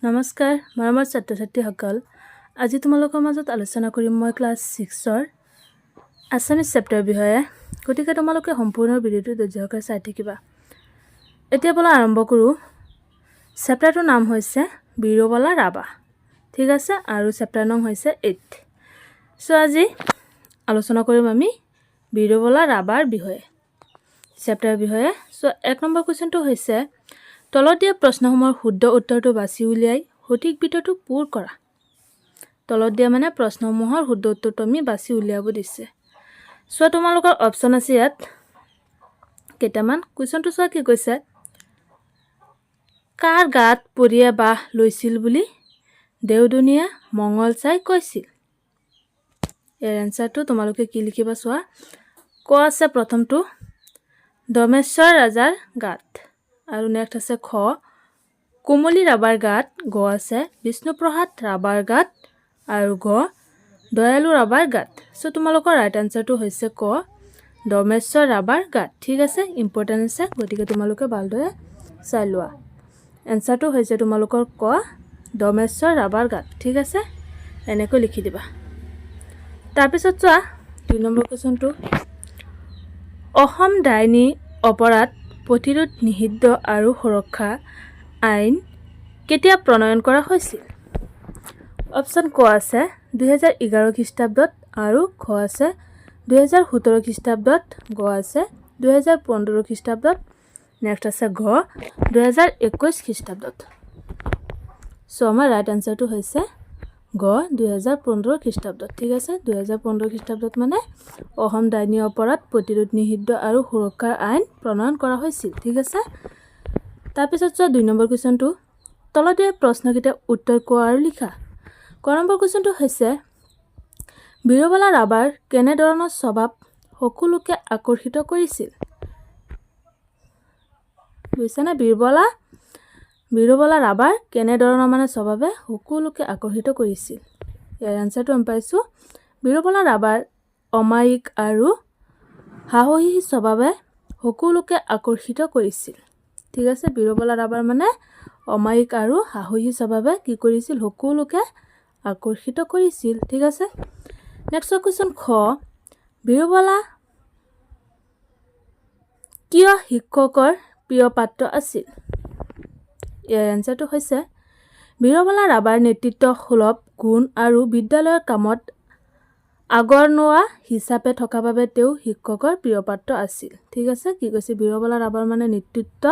নমস্কাৰ মৰমৰ ছাত্ৰ ছাত্ৰীসকল। আজি তোমালোকৰ মাজত আলোচনা কৰিম মই ক্লাছ ছিক্সৰ আছামিজ চেপ্টাৰৰ বিষয়ে। গতিকে তোমালোকে সম্পূৰ্ণ ভিডিঅ'টো ধৈৰ্য সহকাৰে চাই থাকিবা। এতিয়া ব'লা আৰম্ভ কৰোঁ। চেপ্টাৰটোৰ নাম হৈছে বীৰবালা ৰাভা, ঠিক আছে? আৰু চেপ্টাৰ নং হৈছে 8। চ' আজি আলোচনা কৰিম আমি বীৰবালা ৰাভাৰ বিষয়ে, চেপ্টাৰৰ বিষয়ে। চ' 1 নম্বৰ কুৱেশ্যনটো হৈছে, তলত দিয়া প্ৰশ্নসমূহৰ শুদ্ধ উত্তৰটো বাছি উলিয়াই সঠিক বৃত্তটো পূৰ কৰা। তলত দিয়া মানে প্ৰশ্নসমূহৰ শুদ্ধ উত্তৰটো আমি বাছি উলিয়াব দিছে। চোৱা, তোমালোকৰ অপশ্যন আছে ইয়াত কেইটামান। কুৱেশ্যনটো চোৱা, কি কৈছে? কাৰ গাত পৰিয়ে বাহ লৈছিল বুলি দেওধনীয়ে মঙল চাই কৈছিল? ইয়াৰ এনচাৰটো তোমালোকে কি লিখিবা চোৱা। ক আছে প্ৰথমটো, দমেশ্বৰ ৰাজাৰ গাত। আৰু নেক্সট আছে খ, কোমলী ৰাভাৰ গাত। গ আছে বিষ্ণুপ্ৰসাদ ৰাভাৰ গাত আৰু ঘ, দয়ালু ৰাভাৰ গাত। চ' তোমালোকৰ ৰাইট আনচাৰটো হৈছে ক, দমেশ্বৰ ৰাভাৰ গাত, ঠিক আছে? ইম্পৰ্টেণ্ট আছে, গতিকে তোমালোকে ভালদৰে চাই লোৱা। এনচাৰটো হৈছে তোমালোকৰ ক, দমেশ্বৰ ৰাভাৰ গাত, ঠিক আছে? এনেকৈ লিখি দিবা। তাৰপিছত চোৱা 2 নম্বৰ কুৱেশ্যনটো, অসম ডাইনী অপৰাধ প্ৰতিৰোধ, নিষিদ্ধ আৰু সুৰক্ষা আইন কেতিয়া প্ৰণয়ন কৰা হৈছিল? অপশ্যন ক আছে 2011 খ্ৰীষ্টাব্দত আৰু খ আছে 2017 খ্ৰীষ্টাব্দত, গ আছে 2015 খ্ৰীষ্টাব্দত, নেক্সট আছে ঘ, 2021 খ্ৰীষ্টাব্দত। চ' আমাৰ ৰাইট আনচাৰটো হৈছে গ, 2015 খ্ৰীষ্টাব্দত, ঠিক আছে? 2015 খ্ৰীষ্টাব্দত মানে অসম ডাইনী অপৰাধ প্ৰতিৰোধ, নিষিদ্ধ আৰু সুৰক্ষাৰ আইন প্ৰণয়ন কৰা হৈছিল, ঠিক আছে? তাৰপিছত চোৱা 2 নম্বৰ কুৱেশ্যনটো, তলত দিয়া প্ৰশ্নকেইটাৰ উত্তৰ কোৱা আৰু লিখা। ক নম্বৰ কুৱেশ্যনটো হৈছে, বীৰবালা ৰাভাৰ কেনেধৰণৰ স্বভাৱ সকলোকে আকৰ্ষিত কৰিছিল? বুজিছানে? বীৰবালা ৰাভাৰ কেনেধৰণৰ মানে স্বভাৱে সকলোকে আকৰ্ষিত কৰিছিল? ইয়াৰ এনচাৰটো আমি পাইছোঁ, বীৰবালা ৰাভাৰ অমায়িক আৰু সাহসী স্বভাৱে সকলোকে আকৰ্ষিত কৰিছিল, ঠিক আছে? বীৰবালা ৰাভাৰ মানে অমায়িক আৰু সাহসী স্বভাৱে কি কৰিছিল? সকলোকে আকৰ্ষিত কৰিছিল, ঠিক আছে? নেক্সট কুৱেশ্যন খ, বীৰবালা কিয় শিক্ষকৰ প্ৰিয় পাত্ৰ আছিল? ইয়াৰ এনচাৰটো হৈছে, বীৰবালা ৰাভাৰ নেতৃত্ব সুলভ গুণ আৰু বিদ্যালয়ৰ কামত আগৰণুৱা হিচাপে থকা বাবে তেওঁ শিক্ষকৰ প্ৰিয় পাত্ৰ আছিল, ঠিক আছে? কি কৈছে? বীৰবালা ৰাভাৰ মানে নেতৃত্ব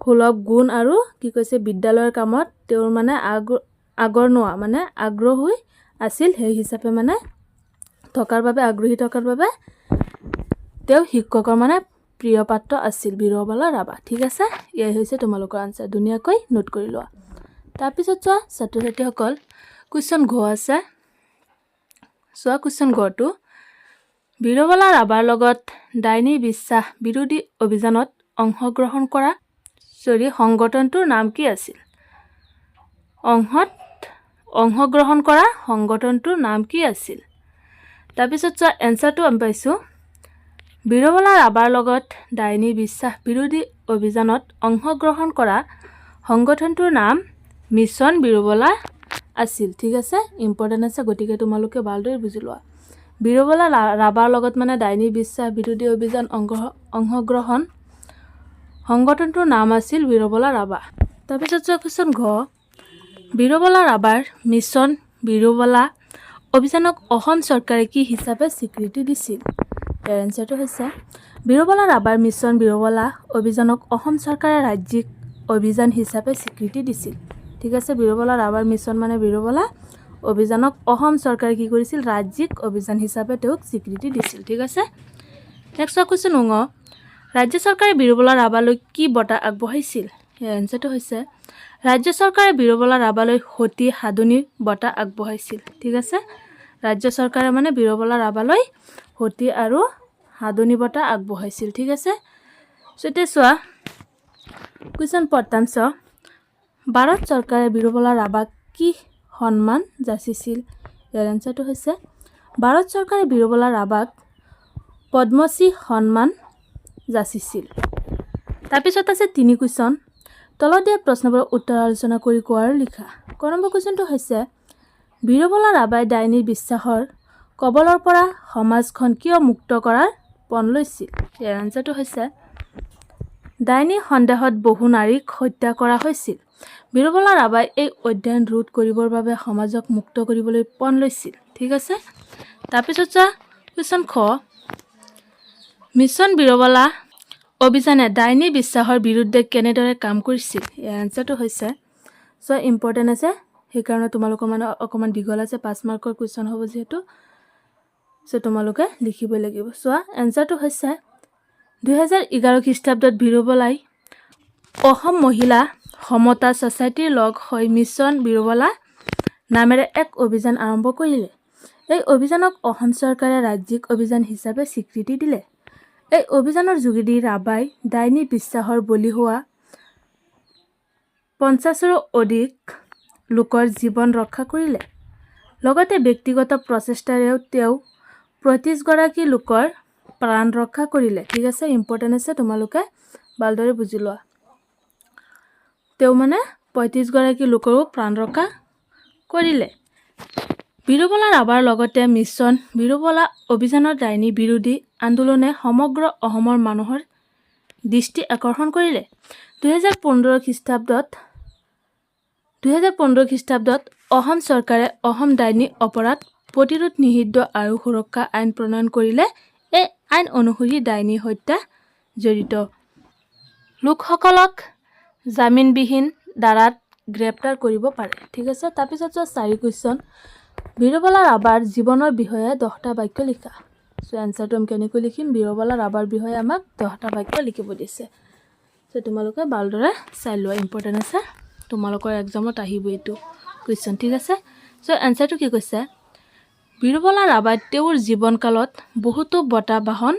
সুলভ গুণ আৰু কি কৈছে, বিদ্যালয়ৰ কামত তেওঁৰ মানে আগৰণুৱা মানে আগ্ৰহী আছিল। সেই হিচাপে মানে থকাৰ বাবে, আগ্ৰহী থকাৰ বাবে তেওঁ শিক্ষকৰ মানে প্ৰিয় পাত্ৰ আছিল বীৰবালা ৰাভা, ঠিক আছে? এয়াই হৈছে তোমালোকৰ আনচাৰ। ধুনীয়াকৈ নোট কৰি লোৱা। তাৰপিছত চোৱা ছাত্ৰ ছাত্ৰীসকল, কুৱেশ্যন ঘ আছে। চোৱা কুৱেশ্যন ঘটো, বীৰবালা ৰাভাৰ লগত ডাইনী বিশ্বাস বিৰোধী অভিযানত অংশগ্ৰহণ কৰা, চৰি, সংগঠনটোৰ নাম কি আছিল? অংশগ্ৰহণ কৰা সংগঠনটোৰ নাম কি আছিল? তাৰপিছত চোৱা, এনচাৰটো আমি পাইছোঁ, বীৰবালা ৰাভাৰ লগত ডাইনী বিশ্বাস বিৰোধী অভিযানত অংশগ্ৰহণ কৰা সংগঠনটোৰ নাম মিছন বীৰবালা আছিল, ঠিক আছে? ইম্পৰ্টেণ্ট আছে, গতিকে তোমালোকে ভালদৰে বুজি লোৱা। বীৰবালা ৰাভাৰ লগত মানে ডাইনী বিশ্বাস বিৰোধী অভিযান অংশগ্ৰহণ সংগঠনটোৰ নাম আছিল বীৰবালা ৰাভা। তাৰপিছত চোৱা কুৱেশ্যন ঘ, বীৰবালা ৰাভাৰ মিছন বীৰবালা অভিযানক অসম চৰকাৰে কি হিচাপে স্বীকৃতি দিছিল? ইয়াৰ এনচাৰটো হৈছে, বীৰবালা ৰাভাৰ মিছন বীৰবালা অভিযানক অসম চৰকাৰে ৰাজ্যিক অভিযান হিচাপে স্বীকৃতি দিছিল, ঠিক আছে? বীৰবালা ৰাভাৰ মিছন মানে বীৰবালা অভিযানক অসম চৰকাৰে কি কৰিছিল? ৰাজ্যিক অভিযান হিচাপে তেওঁক স্বীকৃতি দিছিল, ঠিক আছে? নেক্সট কুৱেশ্যন ঙ, ৰাজ্য চৰকাৰে বীৰবালা ৰাভালৈ কি বঁটা আগবঢ়াইছিল? ইয়াৰ এনচাৰটো হৈছে, ৰাজ্য চৰকাৰে বীৰবালা ৰাভালৈ সতী সাধনী বঁটা আগবঢ়াইছিল, ঠিক আছে? ৰাজ্য চৰকাৰে মানে বীৰবালা ৰাভালৈ সতী আৰু সাধনী বঁটা আগবঢ়াইছিল, ঠিক আছে? চ' এতিয়া চোৱা কুৱেশ্যন প্ৰথম, ভাৰত চৰকাৰে বীৰবালা ৰাভাক কি সন্মান যাচিছিল? ইয়াৰ এনচাৰটো হৈছে, ভাৰত চৰকাৰে বীৰবালা ৰাভাক পদ্মশ্ৰী সন্মান যাচিছিল। তাৰপিছত আছে 3 কুৱেশ্যন। তলত দিয়া প্ৰশ্নবোৰৰ উত্তৰ আলোচনা কৰি কোৱা আৰু লিখা। ক নম্বৰ কুৱেশ্যনটো হৈছে, বীৰবলা ৰাভাই ডাইনী বিশ্বাসৰ কবলৰ পৰা সমাজখন কিয় মুক্ত কৰাৰ পণ লৈছিল? ইয়াৰ আনচাৰটো হৈছে, ডাইনী সন্দেহত বহু নাৰীক হত্যা কৰা হৈছিল। বীৰবলা ৰাভাই এই অন্যায় ৰোধ কৰিবৰ বাবে সমাজক মুক্ত কৰিবলৈ পণ লৈছিল। ঠিক আছে। তাৰপিছত চোৱা, কুৱেশ্যন খ, মিছন বীৰবলা অভিযানে ডাইনী বিশ্বাসৰ বিৰুদ্ধে কেনেদৰে কাম কৰিছিল? ইয়াৰ আনচাৰটো হৈছে, চ' ইম্পৰ্টেণ্ট আছে, সেইকাৰণে তোমালোকৰ মানে অকণমান দীঘল আছে। 5 মাৰ্কৰ কুৱেশ্যন হ'ব যিহেতু, চ' তোমালোকে লিখিবই লাগিব। চোৱা, এনচাৰটো হৈছে, 2011 খ্ৰীষ্টাব্দত বীৰবলাই অসম মহিলা সমতা ছ'চাইটিৰ লগ হৈ মিছন বীৰবলা নামেৰে এক অভিযান আৰম্ভ কৰিলে। এই অভিযানক অসম চৰকাৰে ৰাজ্যিক অভিযান হিচাপে স্বীকৃতি দিলে। এই অভিযানৰ যোগেদি ৰাভাই ডাইনী বিশ্বাসৰ বলি হোৱা 50ৰো অধিক লোকৰ জীৱন ৰক্ষা কৰিলে। লগতে ব্যক্তিগত প্ৰচেষ্টাৰেও তেওঁ 35গৰাকী লোকৰ প্ৰাণ ৰক্ষা কৰিলে। ঠিক আছে, ইম্পৰ্টেণ্ট আছে, তোমালোকে ভালদৰে বুজি লোৱা। তেওঁ মানে 35গৰাকী লোকৰো প্ৰাণ ৰক্ষা কৰিলে। বীৰবলা ৰাভাৰ লগতে মিছন বীৰবলা অভিযানৰ ডাইনী বিৰোধী আন্দোলনে সমগ্ৰ অসমৰ মানুহৰ দৃষ্টি আকৰ্ষণ কৰিলে। 2015 খ্ৰীষ্টাব্দত অসম চৰকাৰে অসম ডাইনী অপৰাধ প্ৰতিৰোধ, নিষিদ্ধ আৰু সুৰক্ষা আইন প্ৰণয়ন কৰিলে। এই আইন অনুসৰি ডাইনী হত্যা জড়িত লোকসকলক জামিনবিহীন ধাৰাত গ্ৰেপ্তাৰ কৰিব পাৰে। ঠিক আছে। তাৰপিছত যোৱা 4 কুৱেশ্যন, বীৰবলা ৰাভাৰ জীৱনৰ বিষয়ে 10টা বাক্য লিখা। চ' এনচাৰটো আমি কেনেকৈ লিখিম? বীৰবলা ৰাভাৰ বিষয়ে আমাক 10টা বাক্য লিখিব দিছে। চ' তোমালোকে ভালদৰে চাই লোৱা, ইম্পৰ্টেণ্ট আছে, তোমালোকৰ এক্সামত আহিব এইটো কুৱেশ্যন। ঠিক আছে। চ' এনচাৰটো কি কৈছে? বীৰবলা ৰাভাই তেওঁৰ জীৱনকালত বহুতো বঁটা বাহন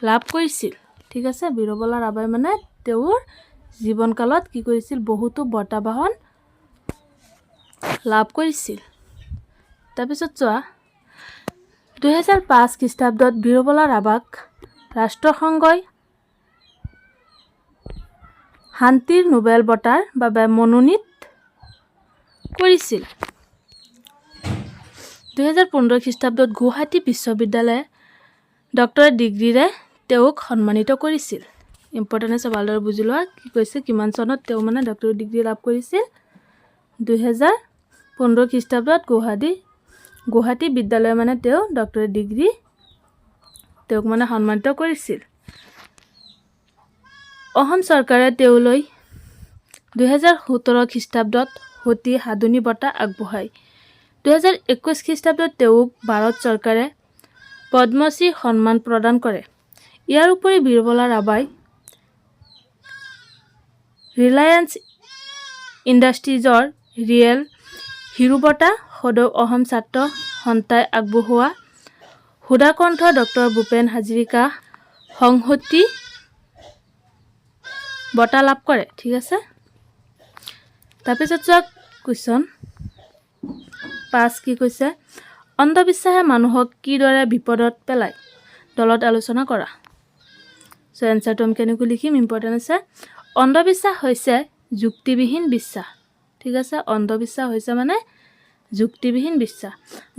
লাভ কৰিছিল। ঠিক আছে। বীৰবলা ৰাভাই মানে তেওঁৰ জীৱনকালত কি কৰিছিল? বহুতো বঁটা বাহন লাভ কৰিছিল। তাৰপিছত চোৱা, 2005 খ্ৰীষ্টাব্দত বীৰবলা ৰাভাক ৰাষ্ট্ৰসংঘই শান্তিৰ নোবেল বঁটাৰ বাবে মনোনীত কৰিছিল। 2015 খ্ৰীষ্টাব্দত গুৱাহাটী বিশ্ববিদ্যালয়ে ডক্টৰেট ডিগ্ৰীৰে তেওঁক সন্মানিত কৰিছিল। ইম্পৰ্টেণ্ট আছে, ভালদৰে বুজি লোৱা। কি কৈছে? কিমান চনত তেওঁ মানে ডক্টৰেট ডিগ্ৰী লাভ কৰিছিল? 2015 খ্ৰীষ্টাব্দত গুৱাহাটী গুৱাহাটী বিদ্যালয়ে মানে তেওঁ ডক্টৰেট ডিগ্ৰী তেওঁক মানে সন্মানিত কৰিছিল। অসম চৰকাৰে তেওঁলৈ 2017 খ্ৰীষ্টাব্দত সতী সাধনী বঁটা আগবঢ়ায়। 2021 খ্ৰীষ্টাব্দত তেওঁক ভাৰত চৰকাৰে পদ্মশ্ৰী সন্মান প্ৰদান কৰে। ইয়াৰ উপৰি বীৰবলা ৰাভাই ৰিলায়েন্স ইণ্ডাষ্ট্ৰিজৰ ৰিয়েল হিৰো বঁটা, সদৌ অসম ছাত্ৰ সন্থাই আগবঢ়োৱা সুধাকণ্ঠ ডক্টৰ ভূপেন হাজৰিকা সংহতি বঁটা লাভ কৰে। ঠিক আছে। তাৰপিছত চোৱা, কুৱেশ্যন 5 কি কৈছে? অন্ধবিশ্বাসে মানুহক কিদৰে বিপদত পেলায়, দলত আলোচনা কৰা। চ' এনচাৰটো আমি কেনেকৈ লিখিম? ইম্পৰ্টেণ্ট আছে। অন্ধবিশ্বাস হৈছে যুক্তিবিহীন বিশ্বাস। ঠিক আছে। অন্ধবিশ্বাস হৈছে মানে যুক্তিবিহীন বিশ্বাস,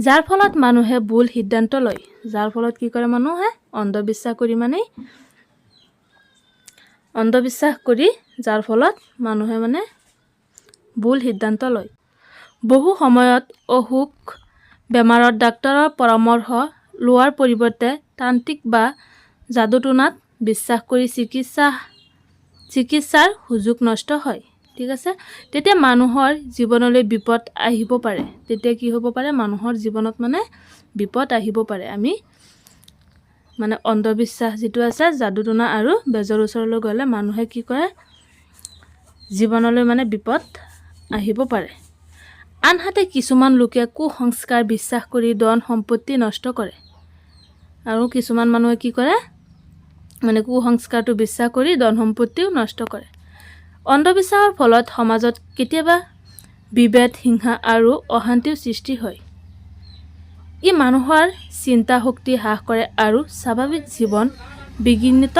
যাৰ ফলত মানুহে ভুল সিদ্ধান্ত লয়। যাৰ ফলত কি কৰে মানুহে? অন্ধবিশ্বাস কৰি, মানে অন্ধবিশ্বাস কৰি যাৰ ফলত মানুহে মানে ভুল সিদ্ধান্ত লয়। বহু সময়ত অসুখ বেমাৰত ডাক্তৰৰ পৰামৰ্শ লোৱাৰ পৰিৱৰ্তে তান্ত্ৰিক বা যাদুটোনাত বিশ্বাস কৰি চিকিৎসাৰ সুযোগ নষ্ট হয়। ঠিক আছে। তেতিয়া মানুহৰ জীৱনলৈ বিপদ আহিব পাৰে। তেতিয়া কি হ'ব পাৰে? মানুহৰ জীৱনত মানে বিপদ আহিব পাৰে। আমি মানে অন্ধবিশ্বাস যিটো আছে, যাদুটোনা আৰু বেজৰ ওচৰলৈ গ'লে মানুহে কি কৰে? জীৱনলৈ মানে বিপদ আহিব পাৰে। আনহাতে কিছুমান লোকে কুসংস্কাৰ বিশ্বাস কৰি ধন সম্পত্তি নষ্ট কৰে। আৰু কিছুমান মানুহে কি কৰে? মানে কুসংস্কাৰটো বিশ্বাস কৰি ধন সম্পত্তিও নষ্ট কৰে। অন্ধবিশ্বাসৰ ফলত সমাজত কেতিয়াবা বিভেদ, হিংসা আৰু অশান্তিৰ সৃষ্টি হয়। ই মানুহৰ চিন্তা শক্তি হ্ৰাস কৰে আৰু স্বাভাৱিক জীৱন বিঘ্নিত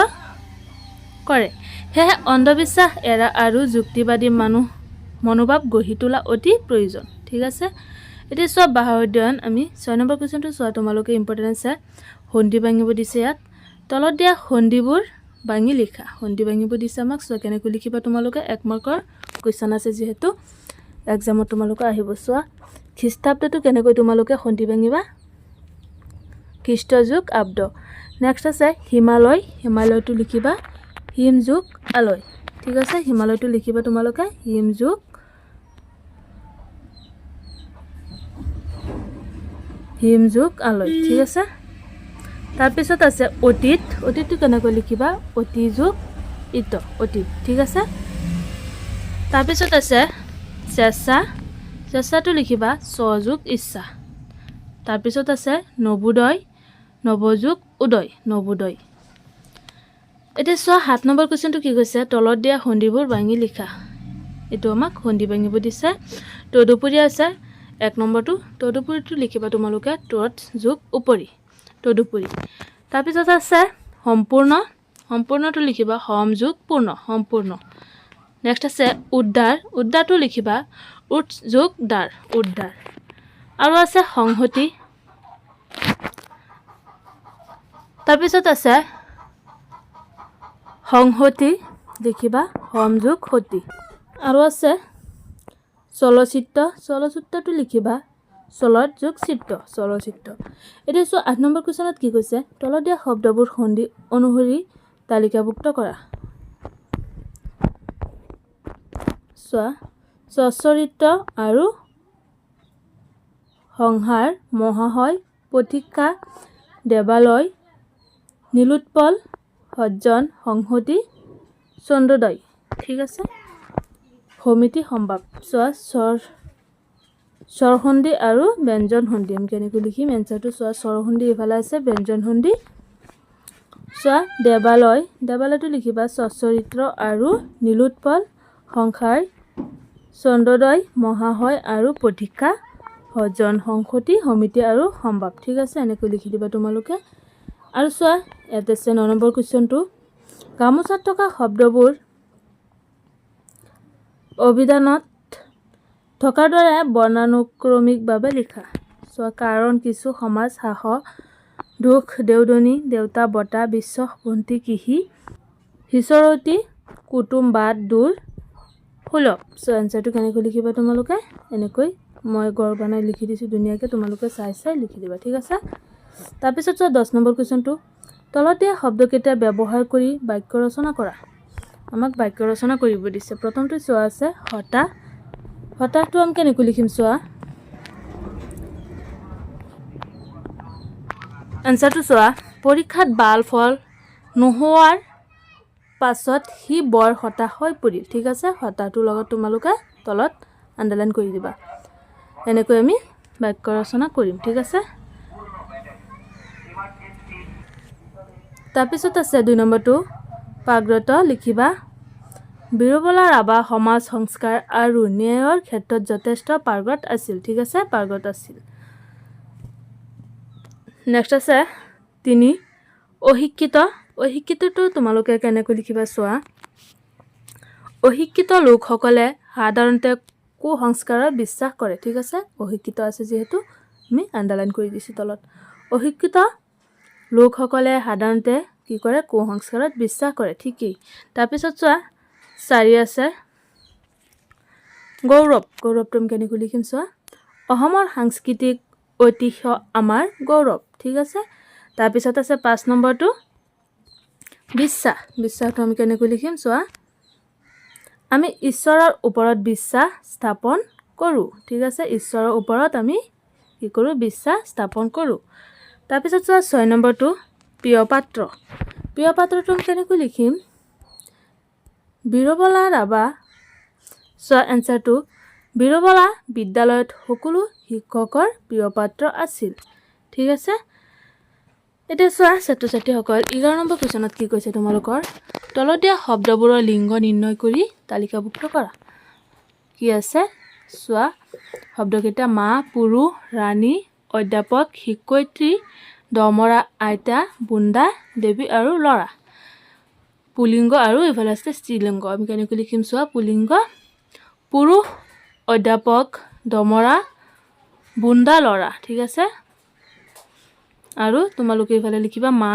কৰে। সেয়েহে অন্ধবিশ্বাস এৰা আৰু যুক্তিবাদী মানুহ মনোভাৱ গঢ়ি তোলা অতি প্ৰয়োজন। ঠিক আছে, এতিয়া চোৱা বাঁহৰ অধ্যয়ন। আমি 6 নম্বৰ কুৱেশ্যনটো চোৱা তোমালোকে, ইম্পৰ্টেণ্ট আছে। সন্ধি ভাঙিব দিছে ইয়াত। তলত দিয়া সন্ধিবোৰ ভাঙি লিখা। সন্ধি ভাঙিব দিছে আমাক। চোৱা কেনেকৈ লিখিবা তোমালোকে। 1 মাৰ্কৰ কুৱেশ্যন আছে যিহেতু এক্সামত তোমালোকৰ আহিব। চোৱা, খ্ৰীষ্টাব্দটো কেনেকৈ তোমালোকে সন্ধি ভাঙিবা? খ্ৰীষ্ট যোগ আব্দ। নেক্সট আছে হিমালয়। হিমালয়টো লিখিবা হিম যোগ আলয়। ঠিক আছে, হিমালয়টো লিখিবা তোমালোকে হিম যোগ আলয়। ঠিক আছে, তাৰপিছত আছে অতীত। অতীতটো কেনেকৈ লিখিবা? অতি যোগ ইত, অতীত। ঠিক আছে, তাৰপিছত আছে চেঁচা। চেঁচাটো লিখিবা স্বযোগ ইচ্ছা। তাৰপিছত আছে নবোদয়, নৱযোগ উদয়, নবোদয়। এতিয়া চোৱা 7 নম্বৰ কুৱেশ্যনটো কি কৈছে? তলত দিয়া সন্ধিবোৰ ভাঙি লিখা। এইটো আমাক সন্ধি ভাঙিব দিছে। তদুপৰি আছে 1 নম্বৰটো। তদুপৰিটো লিখিবা তোমালোকে তৎ যোগ উপৰি, তদুপৰি। তাৰপিছত আছে সম্পূৰ্ণ। সম্পূৰ্ণটো লিখিবা সম যোগ পূৰ্ণ, সম্পূৰ্ণ। নেক্সট আছে উদ্ধাৰ। উদ্ধাৰটো লিখিবা উৎ যোগ দ্বাৰ, উদ্ধাৰ। আৰু আছে সংহতি। তাৰপিছত আছে সংহতি, লিখিবা সংযোগ সতি। আৰু আছে চলচ্চিত্ৰ। চলচ্চিত্ৰটো লিখিবা চলত যোগ চিত্ৰ, চলচ্চিত্ৰ। এতিয়া চোৱা 8 নম্বৰ কুৱেশ্যনত কি কৈছে? তলত দিয়া শব্দবোৰ সন্ধি অনুসৰি তালিকাভুক্ত কৰা। চোৱা সচ্চৰিত্ৰ আৰু সংহাৰ, মহাশয়, প্ৰতীক্ষা, দেৱালয়, নীলোৎপল, সজ্জন, সংহতি, চন্দ্ৰোদয়। ঠিক আছে, সমিতি, সম্ভাৱ। চোৱা স্বৰসন্ধি আৰু ব্যঞ্জন সন্ধি আমি কেনেকৈ লিখিম এনচাৰটো। চোৱা স্বৰসন্ধি এইফালে আছে, ব্যঞ্জন সন্ধি। চোৱা দেৱালয়, দেৱালয়টো লিখিবা সচ্চৰিত্ৰ আৰু নীলোৎপল, সংসাৰ, চন্দ্ৰোদয়, মহাশয় আৰু প্ৰতীক্ষা, সজ্জন, সংহতি, সমিতি আৰু সম্ভাৱ। ঠিক আছে, এনেকৈ লিখি দিবা তোমালোকে। আৰু চোৱা ইয়াত আছে 9 নম্বৰ কুৱেশ্যনটো, গামোচাত থকা শব্দবোৰ অভিধানত থকাৰ দৰে বৰ্ণানুক্ৰমিকভাৱে লিখা। চোৱা কাৰণ, কিছু, সমাজ, সাহ, দুখ, দেওধনী, দেউতা, বঁটা, বিশ্বাস, বন্তি, কৃষি, সিঁচৰতি, কুটুম, বাট, দূৰ, সুলভ। চ' এনচাৰটো কেনেকৈ লিখিবা তোমালোকে? এনেকৈ মই গড় বনাই লিখি দিছোঁ ধুনীয়াকৈ, তোমালোকে চাই চাই লিখি দিবা। ঠিক আছে, তাৰপিছত চোৱা 10 নম্বৰ কুৱেশ্যনটো, তলত দিয়া শব্দকেইটা ব্যৱহাৰ কৰি বাক্য ৰচনা কৰা। আমাক বাক্য ৰচনা কৰিব দিছে। প্ৰথমটো চোৱা আছে হতাশ। হতাশটো আমি কেনেকৈ লিখিম চোৱা এনচাৰটো। চোৱা পৰীক্ষাত ভাল ফল নোহোৱাৰ পাছত সি বৰ হতাশ হৈ পৰিল। ঠিক আছে, হতাশটোৰ লগত তোমালোকে তলত আণ্ডাৰলাইন কৰি দিবা। এনেকৈ আমি বাক্য ৰচনা কৰিম। ঠিক আছে, তাৰপিছত আছে 2 নম্বৰটো পাগ্ৰত লিখিবা। বীৰবলা ৰাভা সমাজ সংস্কাৰ আৰু ন্যায়ৰ ক্ষেত্ৰত যথেষ্ট পাৰ্গত আছিল। ঠিক আছে, পাৰ্গত আছিল। নেক্সট আছে 3 অশিক্ষিত। অশিক্ষিতটো তোমালোকে কেনেকৈ লিখিবা চোৱা। অশিক্ষিত লোকসকলে সাধাৰণতে কুসংস্কাৰত বিশ্বাস কৰে। ঠিক আছে, অশিক্ষিত আছে যিহেতু আমি আণ্ডাৰলাইন কৰি দিছোঁ তলত। অশিক্ষিত লোকসকলে সাধাৰণতে কি কৰে? কুসংস্কাৰত বিশ্বাস কৰে। ঠিকেই। তাৰপিছত চোৱা 4 আছে গৌৰৱ। গৌৰৱটো আমি কেনেকৈ লিখিম চোৱা। অসমৰ সাংস্কৃতিক ঐতিহ্য আমাৰ গৌৰৱ। ঠিক আছে, তাৰপিছত আছে 5 নম্বৰটো বিশ্বাস। বিশ্বাসটো আমি কেনেকৈ লিখিম চোৱা। আমি ঈশ্বৰৰ ওপৰত বিশ্বাস স্থাপন কৰোঁ। ঠিক আছে, ঈশ্বৰৰ ওপৰত আমি কি কৰোঁ? বিশ্বাস স্থাপন কৰোঁ। তাৰপিছত চোৱা 6 নম্বৰটো প্ৰিয় পাত্ৰ। প্ৰিয় পাত্ৰটো আমি কেনেকৈ লিখিম? বীৰবলা ৰাভা। চোৱা এনচাৰটো, বীৰবলা বিদ্যালয়ত সকলো শিক্ষকৰ প্ৰিয় পাত্ৰ আছিল। ঠিক আছে, এতিয়া চোৱা ছাত্ৰ ছাত্ৰীসকল, 11 নম্বৰ কুৱেশ্যনত কি কৈছে তোমালোকৰ? তলত দিয়া শব্দবোৰৰ লিংগ নিৰ্ণয় কৰি তালিকাভুক্ত কৰা। কি আছে চোৱা শব্দকেইটা, মা, পুৰুষ, ৰাণী, অধ্যাপক, শিক্ষয়িত্ৰী, দমৰা, আইতা, বোন্দা, দেৱী আৰু ল'ৰা। পুলিংগ আৰু এইফালে আছে স্ত্ৰীলিংগ। আমি কেনেকৈ লিখিম চোৱা। পুলিংগ: পুৰুষ, অধ্যাপক, দমৰা, বোন্দা ল'ৰা, ঠিক আছে? আৰু তোমালোকে এইফালে লিখিবা মা,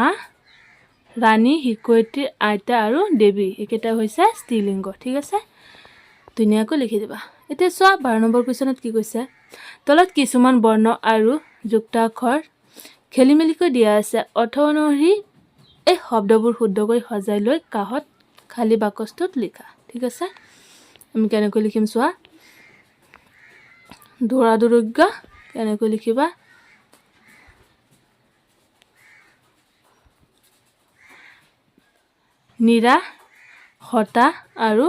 ৰাণী, শিক্ষয়িত্ৰী, আইতা আৰু দেৱী। এইকেইটা হৈছে স্ত্ৰীলিংগ, ঠিক আছে? ধুনীয়াকৈ লিখি দিবা। এতিয়া চোৱা, 12 নম্বৰ কুৱেশ্যনত কি কৈছে? তলত কিছুমান বৰ্ণ আৰু যুক্তাক্ষৰ খেলি মেলিকৈ দিয়া আছে। অৰ্থ অনুসৰি এই শব্দবোৰ শুদ্ধকৈ সজাই লৈ কাষত খালী বাকচটোত লিখা, ঠিক আছে? আমি কেনেকৈ লিখিম চোৱা। দুৰাৰোগ্য কেনেকৈ লিখিবা? নিৰাশ, হতাশ আৰু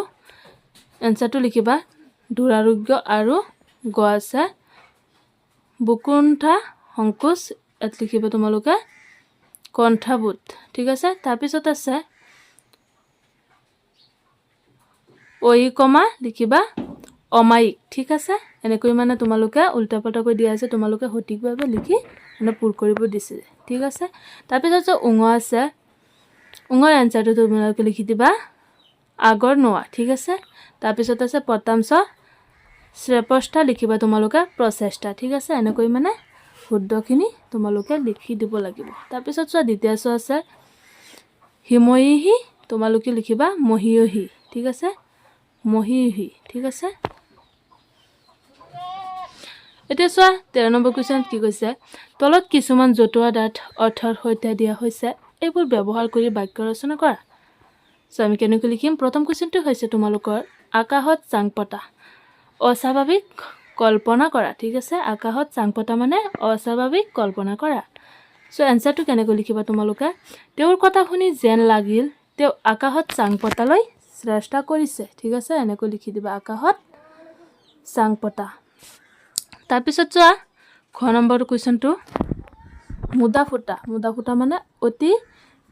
এনচাৰটো লিখিবা দুৰাৰোগ্য আৰু গ আছে বকুণ্ঠা সংকোচ। ইয়াত লিখিবা তোমালোকে কণ্ঠাবোধ, ঠিক আছে? তাৰপিছত আছে কমা লিখিবা অমায়িক, ঠিক আছে? এনেকৈ মানে তোমালোকে উল্টা পাল্টাকৈ দিয়া আছে, তোমালোকে সঠিকভাৱে লিখি মানে পূৰ কৰিব দিছে, ঠিক আছে? তাৰপিছত যে উঙ আছে, উঙৰ এনচাৰটো তোমালোকে লিখি দিবা আগৰ নোৱা, ঠিক আছে? তাৰপিছত আছে পতামচ শ্ৰেপষ্ঠা, লিখিবা তোমালোকে প্ৰচেষ্টা, ঠিক আছে? এনেকৈ মানে শুদ্ধখিনি তোমালোকে লিখি দিব লাগিব। তাৰপিছত চোৱা, দ্বিতীয় চ আছে হিময়ীহি, তোমালোকে লিখিবা মহীয়সী, ঠিক আছে? মহীয়সী, ঠিক আছে? এতিয়া চোৱা, 13 নম্বৰ কুৱেশ্যনত কি কৈছে? তলত কিছুমান জতুৱা ডাঠ অৰ্থৰ সৈতে দিয়া হৈছে। এইবোৰ ব্যৱহাৰ কৰি বাক্য ৰচনা কৰা। চ' আমি কেনেকৈ লিখিম? প্ৰথম কুৱেশ্যনটো হৈছে তোমালোকৰ আকাশত চাং পতা, অস্বাভাৱিক কল্পনা কৰা, ঠিক আছে? আকাশত চাং পতা মানে অস্বাভাৱিক কল্পনা কৰা। চ' এনচাৰটো কেনেকৈ লিখিবা তোমালোকে? তেওঁৰ কথা শুনি যেন লাগিল তেওঁ আকাশত চাং পতালৈ চেষ্টা কৰিছে, ঠিক আছে? এনেকৈ লিখি দিবা, আকাশত চাং পতা। তাৰপিছত চোৱা, খ নম্বৰ কুৱেশ্যনটো মুদা ফুটা। মুদা ফুটা মানে অতি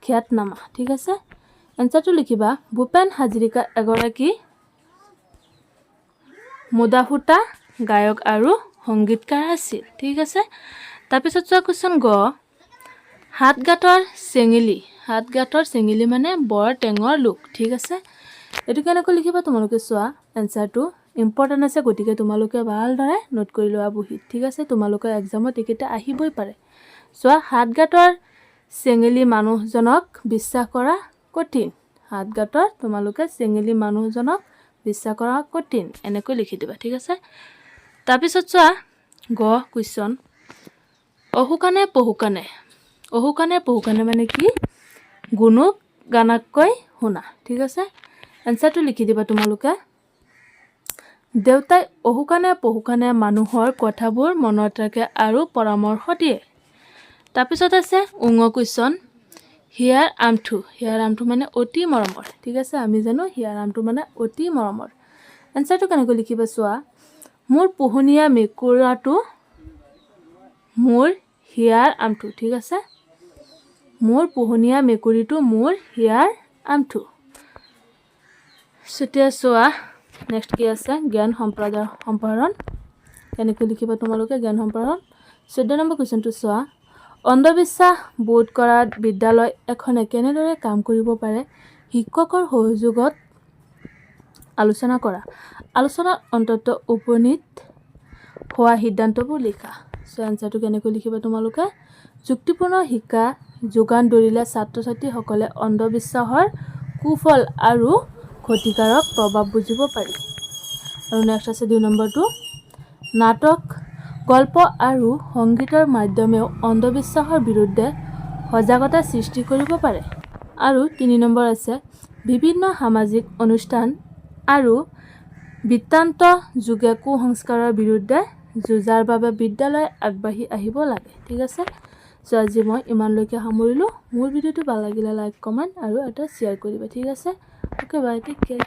খ্যাতনামা, ঠিক আছে? এনচাৰটো লিখিবা ভূপেন হাজৰিকা এগৰাকী মুদাফুটা গায়ক আৰু সংগীতকাৰ আছিল, ঠিক আছে? তাৰপিছত চোৱা, কুৱেশ্যন গ সাতগাঁতৰ চেঙেলী। সাতগাঁতৰ চেঙেলী মানে বৰ টেঙৰ লোক, ঠিক আছে? এইটো কেনেকৈ লিখিবা তোমালোকে চোৱা। এনচাৰটো ইম্পৰ্টেণ্ট আছে, গতিকে তোমালোকে ভালদৰে নোট কৰি লোৱা বহীত, ঠিক আছে? তোমালোকৰ এক্সামত এইকেইটা আহিবই পাৰে। চোৱা, সাতগাঁতৰ চেঙেলী মানুহজনক বিশ্বাস কৰা কঠিন। সাতগাঁতৰ তোমালোকে চেঙেলী মানুহজনক বিশ্বাস কৰা কঠিন, এনেকৈ লিখি দিবা, ঠিক আছে? তাৰপিছত চোৱা, গ কুৱেশ্যন অহুকাণে পহুকাণে। অহুকাণে পহুকাণে মানে কি? গুণুক গানাকৈ শুনা, ঠিক আছে? এনচাৰটো লিখি দিবা তোমালোকে দেউতাই অহুকাণে পহুকাণে মানুহৰ কথাবোৰ মনত ৰাখে আৰু পৰামৰ্শ দিয়ে। তাৰপিছত আছে উঙ কুৱেশ্যন হিয়াৰ আমঠু। হিয়াৰ আমঠু মানে অতি মৰমৰ, ঠিক আছে? আমি জানো হিয়াৰ আমঠু মানে অতি মৰমৰ। এনচাৰটো কেনেকৈ লিখিবা চোৱা। মোৰ পোহনীয়া মেকুৰাটো মোৰ হিয়াৰ আমঠু, ঠিক আছে? মোৰ পোহনীয়া মেকুৰীটো মোৰ হিয়াৰ আমঠু। এতিয়া চোৱা, নেক্সট কি আছে? জ্ঞান সম্প্ৰসাৰণ কেনেকৈ লিখিবা তোমালোকে জ্ঞান সম্প্ৰসাৰণ? 14 নম্বৰ কুৱেশ্যনটো চোৱা। অন্ধবিশ্বাস বোধ কৰাত বিদ্যালয় এখনে কেনেদৰে কাম কৰিব পাৰে শিক্ষকৰ সহযোগত আলোচনা কৰা। আলোচনাৰ অন্তত উপনীত হোৱা সিদ্ধান্তবোৰ লিখা। চ' এনচাৰটো কেনেকৈ লিখিবা তোমালোকে? যুক্তিপূৰ্ণ শিক্ষা যোগান ধৰিলে ছাত্ৰ ছাত্ৰীসকলে অন্ধবিশ্বাসৰ কুফল আৰু ক্ষতিকাৰক প্ৰভাৱ বুজিব পাৰি। আৰু নেক্সট আছে 2 নম্বৰটো নাটক, গল্প আৰু সংগীতৰ মাধ্যমেও অন্ধবিশ্বাসৰ বিৰুদ্ধে সজাগতা সৃষ্টি কৰিব পাৰে। আৰু 3 নম্বৰ আছে বিভিন্ন সামাজিক অনুষ্ঠান আৰু বৃত্তান্ত যোগে কুসংস্কাৰৰ বিৰুদ্ধে যুঁজাৰ বাবে বিদ্যালয় আগবাঢ়ি আহিব লাগে, ঠিক আছে? চ' আজি মই ইমানলৈকে সামৰিলোঁ। মোৰ ভিডিঅ'টো ভাল লাগিলে লাইক, কমেণ্ট আৰু এটা শ্বেয়াৰ কৰিবা, ঠিক আছে? Okay, bye, take care.